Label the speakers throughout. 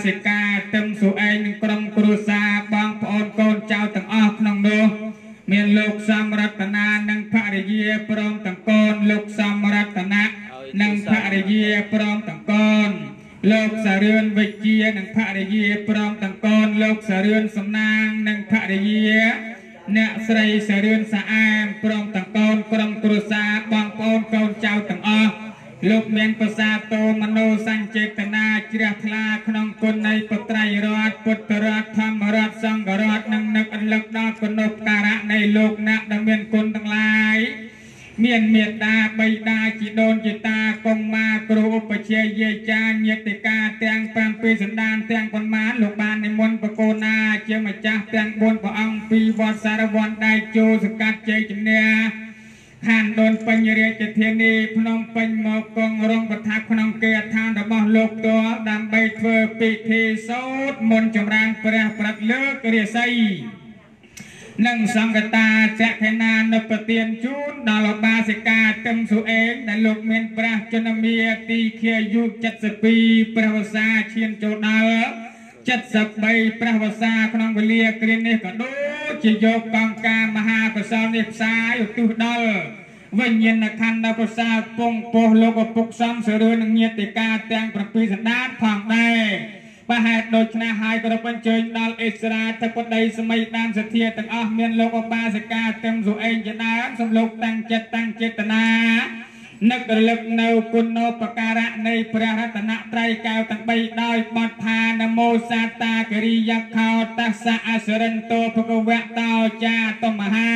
Speaker 1: សិកាទឹមសុឯងនិងក្រុមគ្រួសារបងប្អូនកូនចៅទាំងអស់ក្នុងនោះមានលោកសំរតនានិងភរិយាព្រមទាំងកូនលោកសំរតនៈនិងភរិយាព្រមទាំងកូនលោកសារឿនវិជានិងភរិយាព្រមទាំងកូនលោកសារឿនសំណាងនិងភរិយាអ្នកស្រីសារឿនសាអែមព្រមទាំងកូនក្រុមគ្រួសារបងប្អូនកូនចៅទាំងអស់លោកមានប្រសាទោមโนសញ្ចេតនាជ្រះថ្លាក្នុងគុណនៃបត្រៃរតពុទ្ធរតធម្មរតសង្ឃរតនិងនឹករលឹកដល់គុណូបការៈនៃលោកអ្នកដែលមានគុណទាំងឡាយមានមេត្តាបិតាជីដូនជីតាកុមារគ្រូឧបជាយាចាញាតិកាទាំង7សន្តានទាំងប៉ុន្មានលោកបាននិមន្តប្រកូណាជាម្ចាស់ទាំង4ព្រះអង្គពីវត្តសារវ័នដៃជោសកាត់ជ័យជំនះឋានដូនពេញរាជធានីភ្នំពេញមកគង់រងប្រថាប់ក្នុងគេដ្ឋានរបស់លោកផ្ទាល់ដើម្បីធ្វើពិធីសូត្រមន្តចម្រើនព្រះប្រតិលើករាសីនិងសង្កតាចខេណានុប្រទានជូនដល់ឧបាសិកាទឹមសុអេងដែលលោកមានព្រះជន្មាទីខាយុ72ព្រះវស្សាឈានចូលដល់73ព្រះវស្សាក្នុងវេលាគ្រានេះក៏ដូចជាយកកងការមហាកុសលនេះផ្សាយឧទ្ទិសដល់វិញ្ញាណខណ្ឌប្រសាពងពោះលោកឪពុកសំសរឿនិងញាតិកាទាំង7សន្តានផងដែរបើហេតុដូច្នេះហើយក៏អញ្ជើញដល់អិសរាធិបតីសម័យដើមសទ្ធាទាំងអស់មានលោកឧបាសិកាទឹមសុអេងជាដើមសូមលោកតាំងចិត្តតាំងចេតនានឹករលឹកនៅគុណូបការៈនៃព្រះរតនត្រ័យកែវទាំង3ដោយបទថានមោសាតាគរិយខោតស្សៈអសរិន្ទោភគវៈតោចាតមហា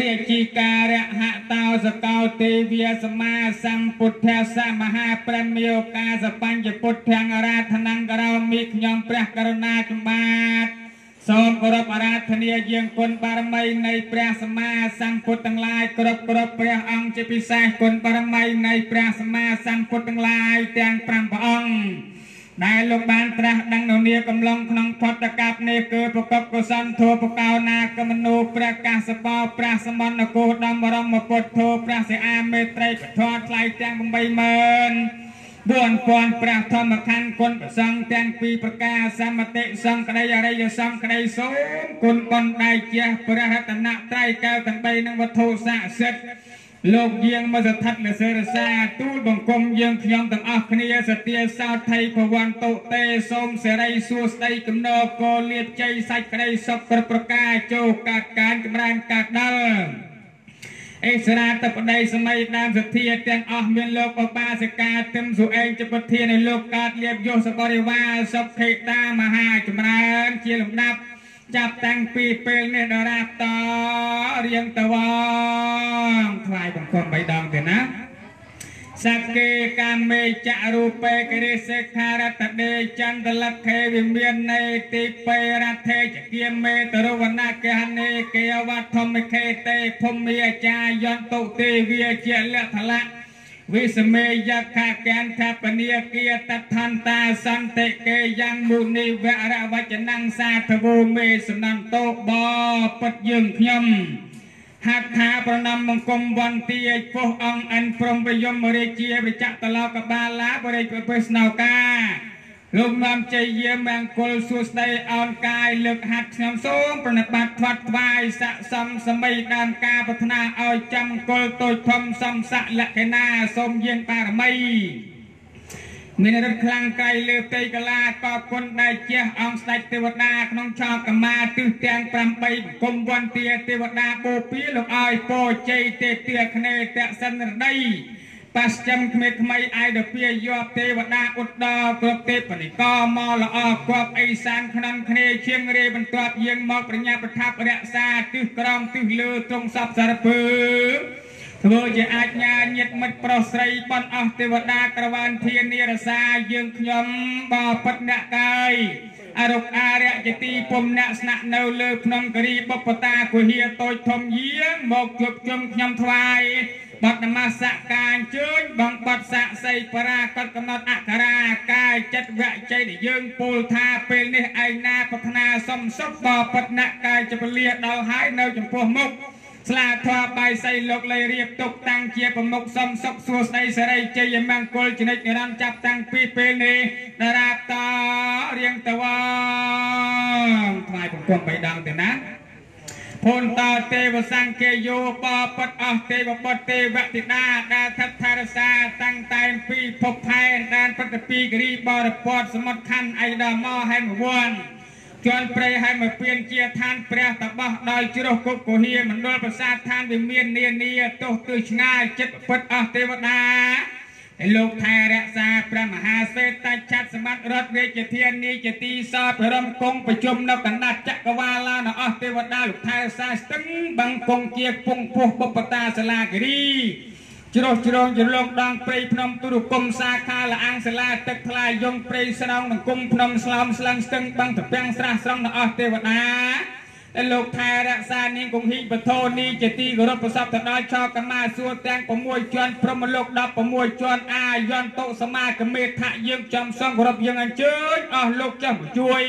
Speaker 1: រាជីការហតោសកោទេវាសមាសម្ពុទ្ធសមហាព្រមយោកាសបញ្ញពុទ្ធាំងអារាធនង្គរោមិខ្ញុំព្រះករុណាចម្បាតសូមគោរពអារាធនាយាងគុណបារមីនៃព្រះសម្មាសម្ពុទ្ធទាំងឡាយគ្រប់ព្រះអង្គជាពិសេសគុណបារមីនៃព្រះសម្មាសម្ពុទ្ធទាំងឡាយទាំង5ព្រះអង្គដែលលោកបានត្រាស់ដឹងនៅនាកំឡុងក្នុងផតកັບនេះគឺប្រកបកុសលធម៌បកោណាកមនោព្រះកាសបោព្រះសមណគោដំបរមពុទ្ធោព្រះសិអាមេត្រីពធថ្លៃទាំង84000ព្រះធម្មខណ្ឌគុណប្រសង្ឃទាំងពីរប្រការសមតិសង្ឃក្តីអរិយសង្ឃក្តីសូមគុណបុណ្យដៃជះព្រះរតនត្រ័យកែវទាំង3និងវត្ថុស័ក្តិសិទ្ធិលោកយាងមកស្ថិតលើសេរសាទូលបង្គំយើងខ្ញុំទាំងអស់គ្នាសទាសោថៃភវន្តតុទេសូមសេរីសួស្តីកំណកលៀបជ័យសាច់ក្តីសុខគ្រប់ប្រការចូលកាត់ការចម្រើនកាត់ដល់អិសរាតបតីសម័យដើមសទ្ធាទាំងអស់មានលោកឧបាសិកាទឹមសុឯងជាប្រធាននៃលោកកាត់លៀបយោសបរិវារសុខេតាមហាចម្រើនជាលំដាប់ចាប់តាំងពីពេលនេះដល់រាបតរៀងតវងថ្វាយបង្គំ3ដងទេណាសក្គេកាមេចរូបេកិរិសិក្ខារតដេចន្ទលក្ខេវិមាននេតិបេរថេចគាមេតរវណកហនេគេវត្ថមិខេតេភូមិអាចាយន្តតុទេវាជាលខលៈវិសមេយខកន្ធពនីគាតដ្ឋន្តាសន្តិគេយ៉ាងមុនីវរវចនំសាធវោមេសំណន្តោបពិតយើងខ្ញុំហត្ថាប្រណម្យបង្គំវន្តាពោះអង្គអិនព្រមប្រយមរាជាវិចតលោកបាលាបរិយប្រទេសណៅកាលោកនាំជ័យយាមង្គលសួស្តីអនកាយលើកហាត់ខ្ញុំសូមប្រណិប័តថ្វាត់ថ្វាយស័កសមសម័យដើមការប្រាថ្នាឲ្យចាំង្គលតូចធំសំស័កលក្ខណាសូមយាងបារមីមានរិទ្ធខ្លាំងកាយលើផ្ទៃកលាកបគុណដែលជះអង្គស្ដេចទេវតាក្នុងឆកមាទិសទាំង8បង្គំវន្តាទេវតាបូព៌ាលោកឲ្យពោជ័យទេទាគ្នេតសិនរដីបស្ចិមក្មេថ្មីអាយដពីយប់ទេវតាឧត្តរគ្រប់ទេពនិកមកល្អគប់អេសានក្នុងគ្នាឈៀងរេបន្ទាប់យាងមកប្រញ្ញាប្រថាប់រក្សាទិសក្រោមទិសលើទ្រង់សពសារពើធ្វើជាអាជ្ញាញាតិមិត្តប្រុសស្រីបន់អស់ទេវតាក្រវានធានារសាយើងខ្ញុំបពិតអ្នកកាយអរុកអារៈជាទីពុំអ្នកស្នាក់នៅលើភ្នំគិរីបុព្វតាគុហាតូចធំយាងមកជួបជុំខ្ញុំថ្វាយបទនមស្ការអញ្ជើញបងបទសាក់សីបរាកតកំណត់អក្ខរាកាយចិត្តវជ័យដែលយើងពោលថាពេលនេះឯងណាប្រាថ្នាសុំសុខបពិតអ្នកកាយចពលាដល់ហើយនៅចំពោះមុខស្លាធម៌បាយសីលោកលៃរៀបទុកតាំងជាប្រមុខសុំសុខសួស្តីសេរីជ័យមង្គលចនិចនិរន្តរ៍ចាប់តាំងពីពេលនេះតារាបត តវងថ្វាយបង្គំបីដងទៅណាភុនតទេវសង្ឃេយោបបិទ្ធអស់ទេវបុត្រទេវធីតាដែលថិតថរសាតាំងតែពីភពផែនដែនប្រតិពីគិរីបរពតសមុទ្រខណ្ឌអៃដល់មកហេមវ័នជន់ព្រៃហេមពៀនជាឋានព្រះតបោះដោយជ្រោះគុកកុហៀមណ្ឌលប្រាសាទឋានវិមាននានាទោសទិសឆ្ងាយចិត្តពិតអស់ទេវតាលោកថែរក្សាព្រះមហាសេដ្ឋឆត្រសម្បត្តិរដ្ឋរាជធានីជាទីសពរមគង់ប្រជុំនៅកណ្ដាលចក្រវាឡានអស់ទេវតាលោកថែរក្សាស្ទឹងបឹងគង់ជាពងពោះបុព្វតាសាលាគិរីជ្រោះជ្រងជ្រលងដងព្រៃភ្នំទុរគុំសាខាលអាងសាលាទឹកថ្លាយងព្រៃស្រោងនឹងគុំភ្នំស្លោមស្លឹងស្ទឹងបឹងត្រពាំងស្រះស្រង់អស់ទេវតាលោកថែរក្សានាងគង្ហីបធនីជាទីគោរពប្រសពទៅដល់ឆកមាសួរទាំង6ជាន់ព្រហ្មលោក16ជាន់អាយន្តតុសមាគមេថៈយើងចំសងគោរពយើងអញ្ជើញអស់លោកចុះជួយ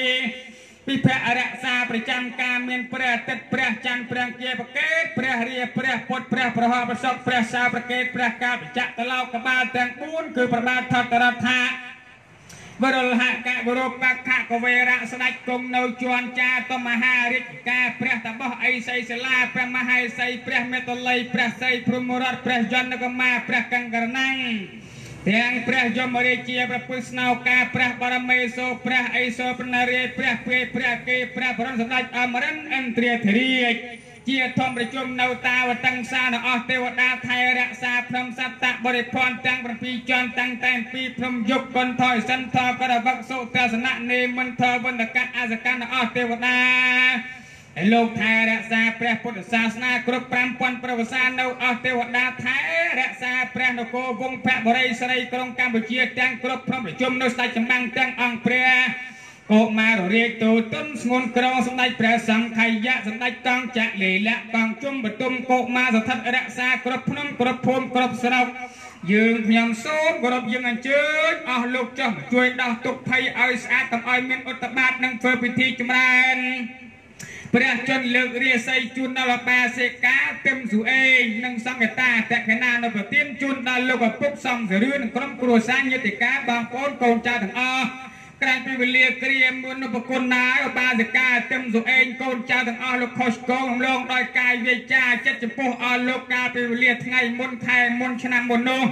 Speaker 1: ពិភៈរក្សាប្រចាំការមានព្រះអាទិត្យព្រះច័ន្ទព្រះជាប្រកេតព្រះរាព្រះពុទ្ធព្រះប្រហោប្រសពព្រះសាប្រកេតព្រះកាបចតលោកបាលទាំង4គឺប្របាទថតរដ្ឋាវរលហកវរបក្ខកវេរៈស្ដេចគង់នៅជាន់ចាតមហារាជការព្រះតបោះអីសីសាលាព្រះមហេសីព្រះមេតល័យព្រះសីព្រហ្មរតព្រះយន្តកមាព្រះកង្ករណੰទាំងព្រះយមរាជាព្រះពុទ្ធស្នោការព្រះបរមេសូព្រះអីសូព្រះនារាយព្រះពេព្រះគេព្រះបរមសម្ដេចអមរិនឥន្ទ្រាធិរាជជាធម្មប្រជុំនៅតាវតੰសានអស់ទេវតាថែរក្សាភ្នំសត្វបរិភ័ណ្ឌទាំង7ជាន់តាំងតែពីភ្នំយុគកន្ធយសិនធករវកសុទស្សនៈនេមន្ទវន្តកៈអសកណអស់ទេវតាលោកថែរក្សាព្រះពុទ្ធសាសនាគ្រប់5000ប្រវសានៅអស់ទេវតាថែរក្សាព្រះនគរវង្សភបុរីស្រីក្រុងកម្ពុជាទាំងគ្រប់ភ្នំប្រជុំនៅស្ដេចចម្បាំងទាំងអង្គព្រះកុមាររាជទូទុនស្ងួនក្រងសម្ដេចព្រះសង្ឃយៈសម្ដេចកងចលិលៈកងជុំបទុមកុមារស្ថិតរក្សាគ្រប់ភ្នំគ្រប់ភូមិគ្រប់ស្រុកយើងខ្ញុំសូមគោរពយើងអញ្ជើញអស់លោកចុះជួយដោះទុក្ខភ័យឲ្យស្អាតកុំឲ្យមានឧត្តបាតនិងធ្វើពិធីចម្រើនព្រះជន្មលើករាសីជូនដល់បាសិកាទឹមសុអេងនិងសង្ឃតាតក្កណានៅប្រទានជូនដល់លោកឪពុកសំសរឿននិងក្រុមគ្រួសារញាតិកាបងប្អូនកូនចៅទាំងអស់ក្រែងពីវេលាគ្រាមុនឧបគុណណាយបាសិកាទឹមសុអេងកូនចៅទាំងអស់លោកខុសកងរំលងដោយកាយវាចាចិត្តចំពោះអស់លោកកាលពីវេលាថ្ងៃមុនខែមុនឆ្នាំមុននោះ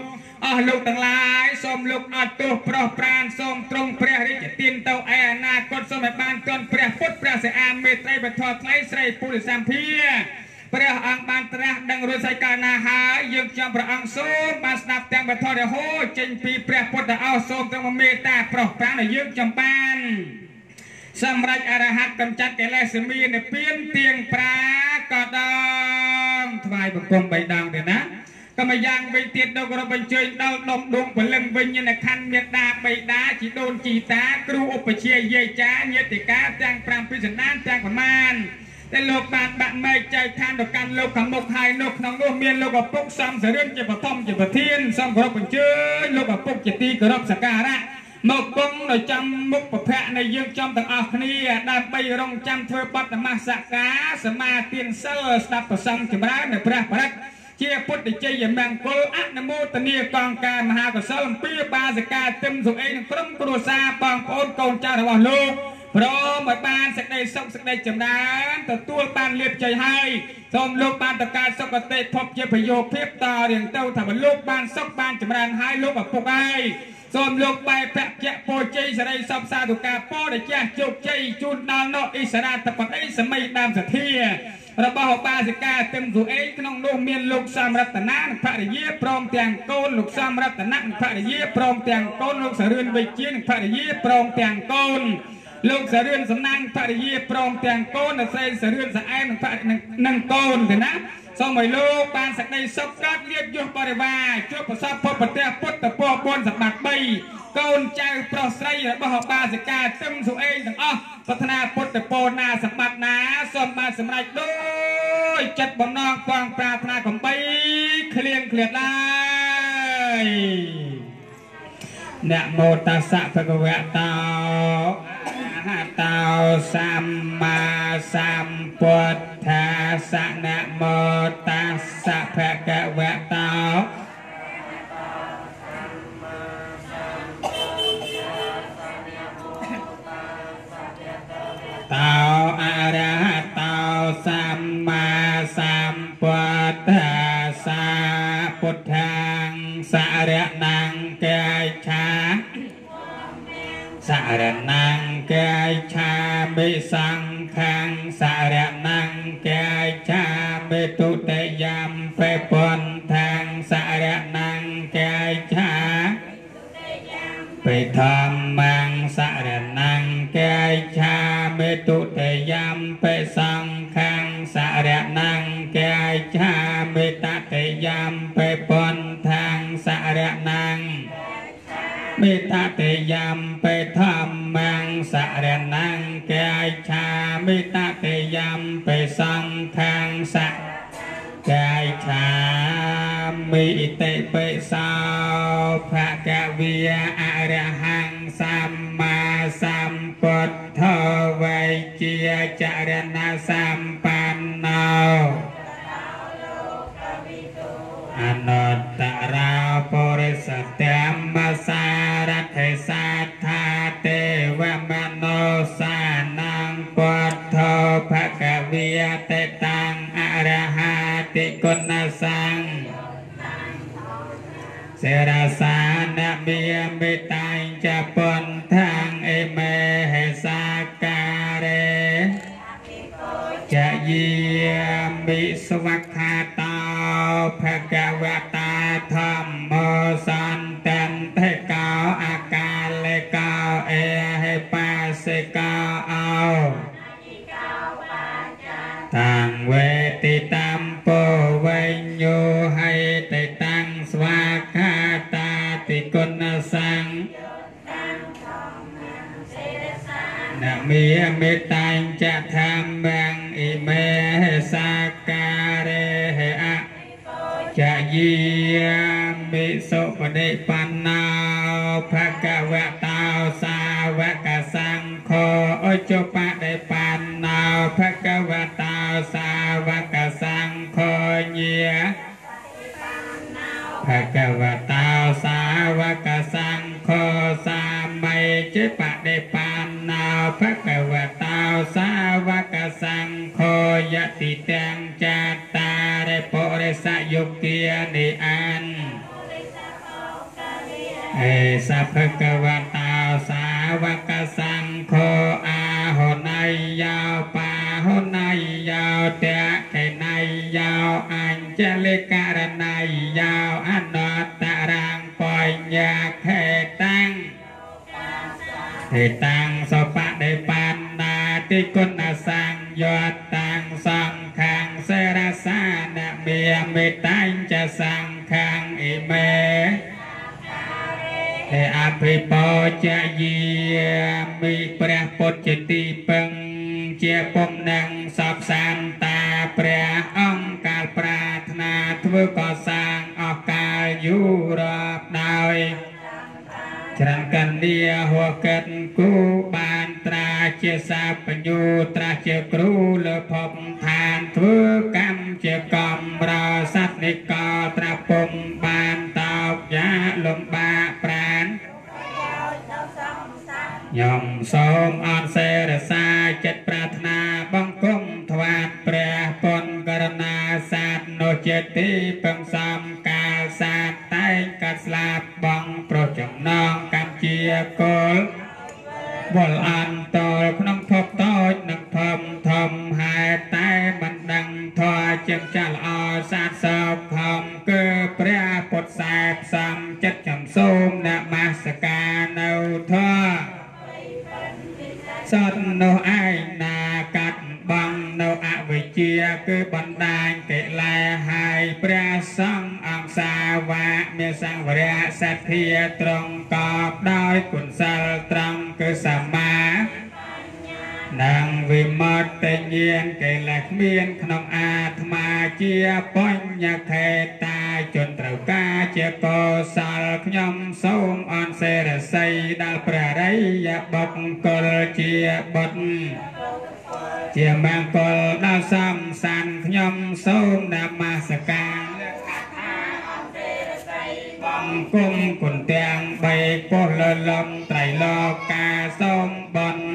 Speaker 1: អស់លោកទាំងឡាយសូមលោកអត់ទោសប្រោះប្រានសូមទ្រង់ព្រះរាជទានទៅឯអនាគតសូមឲ្យបានទាន់ព្រះពុទ្ធព្រះសិអាមេត្រីបធរថ្លៃស្រីពុទ្ធសម្ភាព្រះអង្គបានត្រាស់ដឹងរួចសាច់កាលណាហើយយើងខ្ញុំព្រះអង្គសូមបានស្ដាប់ទាំងបទរហូតចេញពីព្រះពុទ្ធឱសូមទ្រង់មេត្តាប្រោះប្រានឲ្យយើងចំបានសម្រាប់អរហន្តកំចាត់កិលេសមាននិព្វានទៀងប្រាក៏ដងថ្វាយបង្គំបីដងទេណាក៏មកយ៉ាងវិញទៀតដល់គោរពអញ្ជើញដល់ដុំដួងពលឹងវិញនៅខណ្ឌមេដាបៃតាជីដូនជីតាគ្រូឧបជាយាយចាញាតិកាទាំង5ពិសដានទាំងប្រមាណតែលោកបានបាក់មែកចែកឋានទៅកាន់លោកខាងមុខហើយនោះក្នុងនោះមានលោកឪពុកសំសរិនជាបឋមជាប្រធានសូមគោរពអញ្ជើញលោកឪពុកជាទីគោរពសក្ការៈមកគង់នៅចាំមុខពភៈនៃយើងចំទាំងអស់គ្នាដើម្បីរងចាំធ្វើបទមសការសមាទានសិលស្ដាប់ប្រសង់ចម្រើននៅព្រះបរិត្តជាពុទ្ធជ័យមង្គលអនុមោទនាកងការមហាកុសលអំពីបាសិកាទឹមសុអេងនិងក្រុមគ្រួសារបងប្អូនកូនចៅរបស់លោកព្រមឲ្យបានសេចក្តីសុខសេចក្តីចម្រើនទទួលបានលាភជ័យហើយសូមលោកបានតកើតសុគតិភពជាប្រយោជន៍ភាពតរៀងទៅថាបើលោកបានសុខបានចម្រើនហើយលោកឪពុកហើយសូមលោកបែបពៈពោជ័យសេរីសពសាធុការពោដែលចាស់ជោគជ័យជូនដល់នោះអិសរាតបតីសម័យដើមសទ្ធារបស់ឧបាសិកាទឹមសុអេងក្នុងនោះមានលោកសំរតនានិងភរិយាព្រមទាំងកូនលោកសំរតនៈនិងភរិយាព្រមទាំងកូនលោកសរឿនវិជានិងភរិយាព្រមទាំងកូនលោកសរឿនសំណាងភរិយាព្រមទាំងកូននិងស្រីសរឿនស្អែមនិងកូនទេណាសូមឲ្យលោកបានសេចក្តីសុខកើតលាភយសបរិវារជួបប្រសពភពប្រទេសពុទ្ធពរបុណ្យសម្បត្តិ3កូនចៅប្រុសស្រីរបស់ឧបាសិកាទឹមសុអេងទាំងអស់ប្រាថ្នាពុទ្ធពរណាសម្បត្តិណាសូមបានសម្រេចដោយចិត្តបំណងបងប្រាថ្នាកំបីគ្លៀងគ្លាតឡើយនមោតស្សៈភគវៈតោអរហតោសម្មាសម្ពុទ្ធាសៈនមោតស្សៈភគវៈតោ តោអរហតោសម្មាសម្ពុទ្ធាសាពុទ្ធាងសរណង្កាឆាសរណង្កាឆាមិសង្ឃាំសរណង្កាឆាមិទុតិយំបេពន្ធាំសរណង្កាឆាបេធម្មងសរណង្កាឆាមិទុតិយំបេសង្ឃាំសរណង្កាឆាមិតតិយំបេពន្ធាំសរណង្មេតតិយំបេធម្មងសរណង្កាឆាមេតតិយំបេសង្ឃាំសកាយឆាមិតិបិសោភគវិអរហង្គសម្មាសម្ពុទ្ធោវៃជាចរណសម្បណ្ណោអនុត្តរោពុរិសធម្មសារថិសាថាទេវមនោសានងពុទ្ធោភគវិតិតាំងអរហតិគុណសង្ឃសេរសានមេមេតាញ់ចពន្ធាងអេមេហេសាការេចយាមិសវខាតោភគវតាធម្មសន្តន្តិកោអាកាលេកោអេហេបាសិកោអោតាំងវេតិតំពោវញ្ញោហេតិតាំងស្វាខាតាតិគុណសង្ឃនមេមេតាញ់ចធម្មងអ៊ីមេសាការេហេអចយាមិសុបដិបណ្ណោភគវតោសាវកសង្ឃោអុជបដិបណ្ណោភគវតោសាវកសង្ឃោញាភគវតោសាវកសង្ឃោសាមេจิបដិបណ្ណោភគវតោសាវកសង្ឃោយតិទាំងចតារិពុរិសយុគានិអានអេសភគវតោសាវកសង្ឃោអាហន័យយោបាហន័យយោតេខេណៃយោអញ្ចលិករណៃយោអនត្តរាំងបញ្ញខេតាំងហេតាំងសបដិបណ្ណាតិគុណសង្យតាំងសង្ឃាំងសេរសានមេមេតាញ់ចសង្ឃាំងអ៊ីមេហេអភិបោចយាមិព្រះពុទ្ធជាទីពឹងជាពុំនឹងសពសានតាព្រះអង្គកាលប្រាថ្នាធ្វើកសាងអស់កាលយូររាប់ដោយច្រានកន្យាហួកិតគូបានត្រាជាសាបញ្ញូត្រាជាគ្រូលើភពឋានធ្វើកម្មជាកំរសត្វនិកត្រាពុំបានតោកយ៉ាលំបាកប្រានខ្ញុំសូមអនសេរសាចិត្តប្រាថ្នាបង្គំថ្វាយព្រះពុទ្ធករណាសាទនោះជាទីពឹងសំកាលសាទតែងកាត់ស្លាប់បងប្រុសចំណងកម្មជាកុលវល់អន្តរក្នុងភពតូចនិងធំធំហេតុតែមិនដឹងធម៌ជាងចាស់ល្អសាទសោខំគឺព្រះពុទ្ធសែបសំចិត្តចំសូមនមស្ការនៅធម៌សត្វនោះឯងណាកាត់បងនៅអវិជ្ជាគឺបណ្ដាញកិលេសហើយព្រះសង្ឃអង្គសាវកមានសង្វរៈសទ្ធាត្រង់កបដោយគុណសិលត្រង់គឺសមានិងវិមត្តញាណកិលេសគ្មានក្នុងអាត្មាជាបញ្ញខេតាជនត្រូវការជាកុសលខ្ញុំសូមអនសេរសីដល់ព្រះរិយបុគ្គលជាបុត្រជាមង្គលដល់សំសានខ្ញុំសូមនមស្ការបង្គំគុណទាំងបីពោះលលំត្រៃលោកាសូមបន់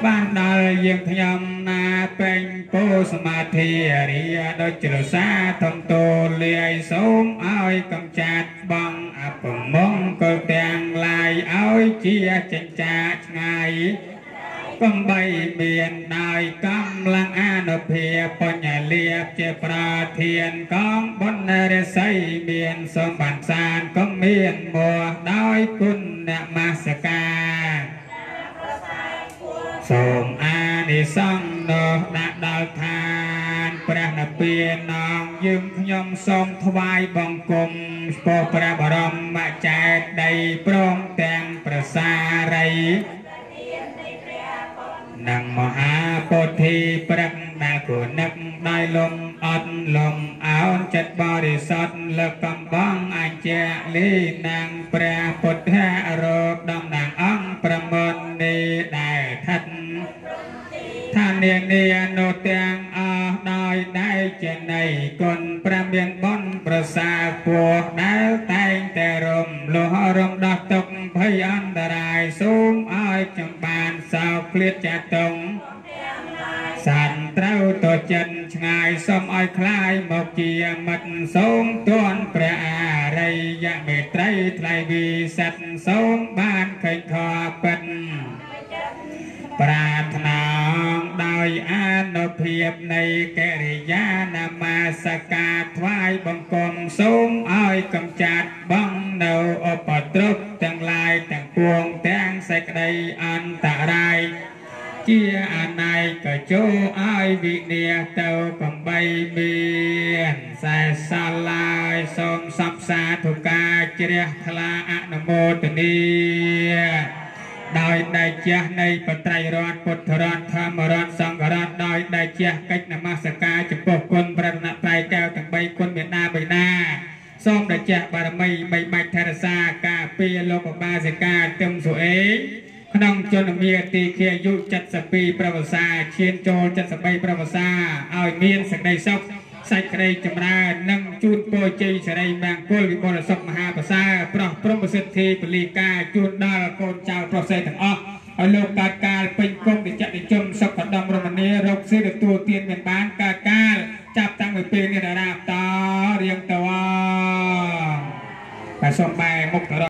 Speaker 1: បានដល់យើងខ្ញុំណាពេញពោសមាធិរិយដូចជ្រសាធំតូលាយសូមឲ្យកំចាត់បងអពមង្គលទាំងឡាយឲ្យជាចិញ្ចាឆ្ងាយកុំបីមានដោយកម្លាំងអានុភាពបញ្ញលៀបជាប្រធានកងបុណ្យរិស័យមានសូមបានសានកុំមានមោះដោយគុណនមស្ការសូមអានិសង្សនោះដាក់ដល់ឋានព្រះនិព្វាននងយើងខ្ញុំសូមថ្វាយបង្គំចំពោះព្រះបរមចេតិយព្រមទាំងប្រសារីនិងមហាពោធិព្រឹកដែលគនឹកដោយលំអត់លំអោនចិត្តបរិសុទ្ធលើកកំបងអញ្ជលីនិងព្រះពុទ្ធរូបតំណាងអង្គប្រមុននេះដែលឋិតឋានានានោះទាំងអស់ដោយដៃចំណៃគុណព្រះមានបុណ្យប្រសាពោះដែលតែងតែរំលោះរំដោះទុកភ័យអន្តរាយសូមឲ្យខ្ញុំបានសោកឃ្លាតចាត់តុងសានត្រូវតចិនឆ្ងាយសូមឲ្យคลายមកជាមិត្តសូមទាន់ព្រះអរិយមេត្រីថ្លៃវិសិទ្ធសូមបានឃើញធម៌ពិតប្រាថ្នាដោយអានុភាពនៃកិរិយានមស្ការថ្វាយបង្គំសូមឲ្យកំចាត់បងនៅឧបទ្រពទាំងឡាយទាំងពួងទាំងសេចក្តីអន្តរាយជាអនេកជោឲ្យវិនាសទៅកំបីមានសែសឡាយសូមសពសាធុការជ្រះថ្លាអនុមោទនាដោយដៃជះនៃបត្រៃរដ្ឋពុទ្ធរដ្ឋធម្មរដ្ឋសង្ឃរដ្ឋដោយដៃជះកិច្ចនមស្ការចំពោះគុណព្រះរតនត្រ័យកែវទាំង3គុណមេដាបិតាសូមដៃជះបារមីបីបាច់ថែរក្សាការពារលោកបាសិកាទឹមសុអេងក្នុងជនមាទីខាយុ72ប្រវសាឈានចូល73ប្រវសាឲ្យមានសេចក្តីសុខសេចក្តីចម្រើននិងជូនពរជ័យសិរីមង្គលវិបុលសុខមហាប្រសើរប្រោះព្រំប្រសិទ្ធិពលីកាជូនដល់កូនចៅប្រុសស្រីទាំងអស់ឲ្យលោកកើតកាលពេញគុំតិចតិជនសុខដុមរមនារកស៊ីទទួលទានមានបានកើតកាលចាប់តាំងពីពេលនេះដល់តរៀងតវតែសូមបែរមុខទៅ